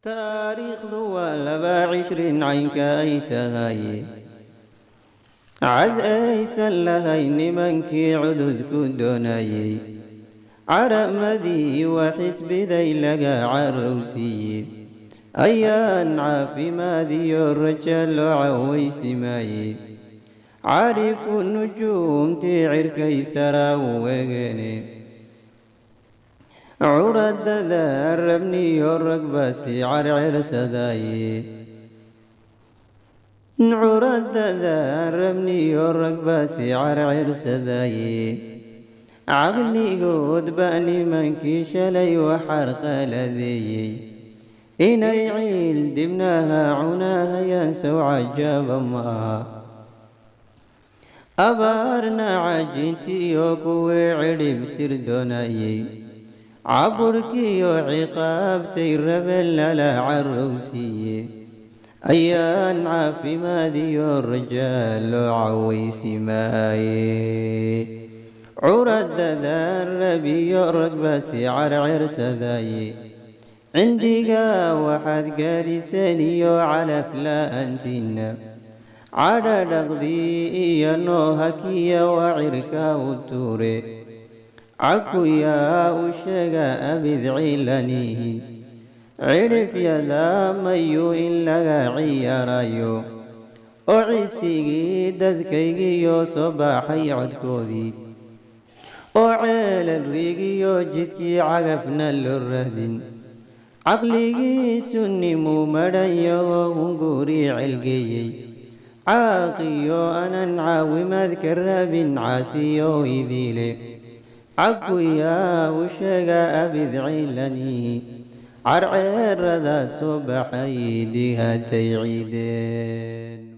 Taariikhdu waa 22 caynka ay tahay, cad aysan lahayn nimankii cududku doonayey. Caramadii waa xisbiday laga carowsiiyey, ayaan caafimaadiyo raja loo cawaysimaayey. Carifu nujuumtii cirkay saraa u egene, curadada rabniyo ragbaasi carcersadaaye. Curadada rabniyo ragbaasi carcersadaaye, caqligood baa nimankii shalay waxaar qaladeeyey. Inay ciil dibnaha cunahayaan sow cajaaba maaha? Abaarna cajintiyo kuwii cidhib tir doonayey, caburkiyo ciqaabtay rabeen lala carowsiiye, ayaan caafimaadiyo rajaa loo cawaysimaaye. Curadada rabiyo ragbaasi carcersadaaye, cindiga waxaad gaadhiseen iyo calaf la'aantiinna, cadhadhaqdii iyo noohakiya waa cirka u tuure. Cakuyaa u sheega abid cilanihi cidhifyada mayu in laga ciyaarayo, oo cisigii dadkaygiyo soo baxay codkoodii, oo ceelal riigiyo jidkii cagafna loo raadin. Caqligiisu nimuu madhanyaho hunguri celgeeyey, caaqiyo anan caawimaad ka raabin caasiyo idiile. Cakuyaa u sheega abid cilanihi carceerada soo baxay dihatay ciideen.